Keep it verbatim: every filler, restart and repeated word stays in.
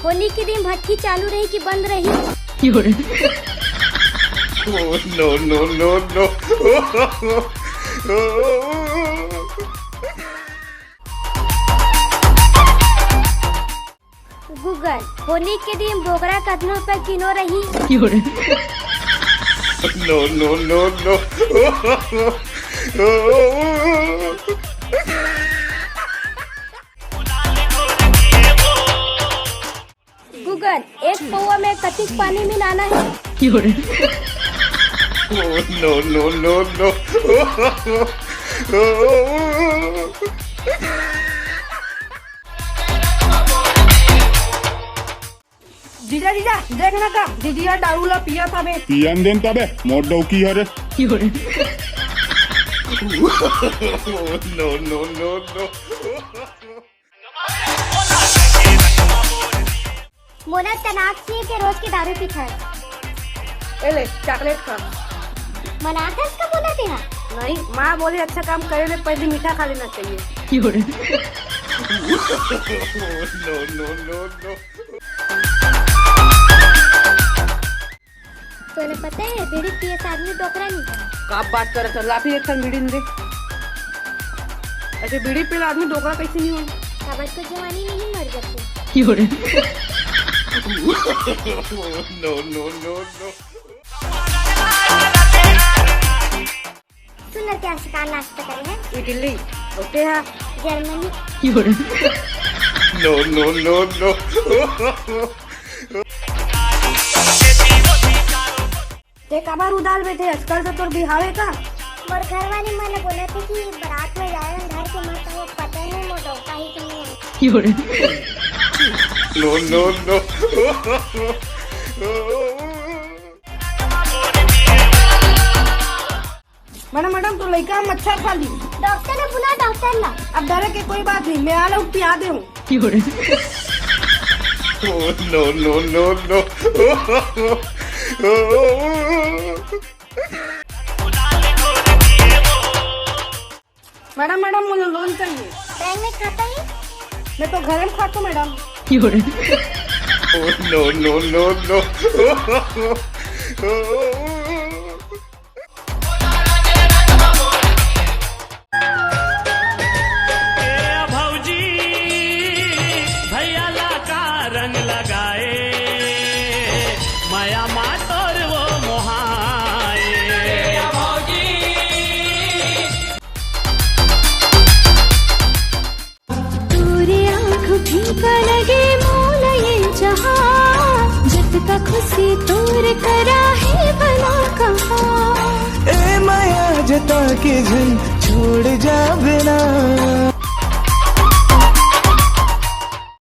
होली के दिन भट्ठी चालू रही कि बंद रही? Oh, no, no, no, no। Google, Holi के दिन बोकरा कतना रुपया किलो रही? No, no, no, no। Google, एक पौवा में कतिक पानी मिलाना है? Oh, no, no, no, no। जीजा, जीजा, देख ना का, दीदिया दारू ला पिया था बे। पियन देन तबे, मोर डौकी हरे। No, no, no, no। मोला तनाक से के रोज के दारू पीथस। ए ले, chocolate खा। मना कस का बोला तेहा? नहीं, माँ बोले अच्छा काम करे ले पहले मीठा खा लेना चाहिए। No, no, no, no। तोला पता है, बीड़ी पिए से आदमी डोकरा नहीं है। का बात करत है? लाफी एक ठन बीड़ी दे। ऐसे बीड़ी पीला आदमी डोकरा कैसे नहीं हो? काबर तो जवानी नहीं मर जाती। No, no, no, no। सुन ना, क्या शिकार नाश्ता करे है? इडली। ओके है। Germany. No, no, no, no। ते काबर उदाल बैठे? आजकल तो तोर बिहाव हे का? मोर घर वाली मन बोले थे कि बारात में जाए घर के, मत वो पता नहीं मोटो काहे के नहीं है। No, no, no। Madam, madam, तो लइका मच्छर खा ली। डॉक्टर ने बुला, डॉक्टर ला। अब डरे के कोई बात नहीं, मैं आला उठ पिया दे हूँ। No, no, no, no। Madam, madam, मुझे लोन चाहिए। बैंक में खाता है? मैं तो घर में खाता हूँ, madam. No, no, no, no। ए भौजी, भैया ला का रंग लगाए, माया मा तोर वो मोहाए। तोरे आँख फीका लगे मोला ये जहाँ, जतका खुशी तोर करा है बना कहाँ। ए माया जता के झन छोड़ जाबे ना।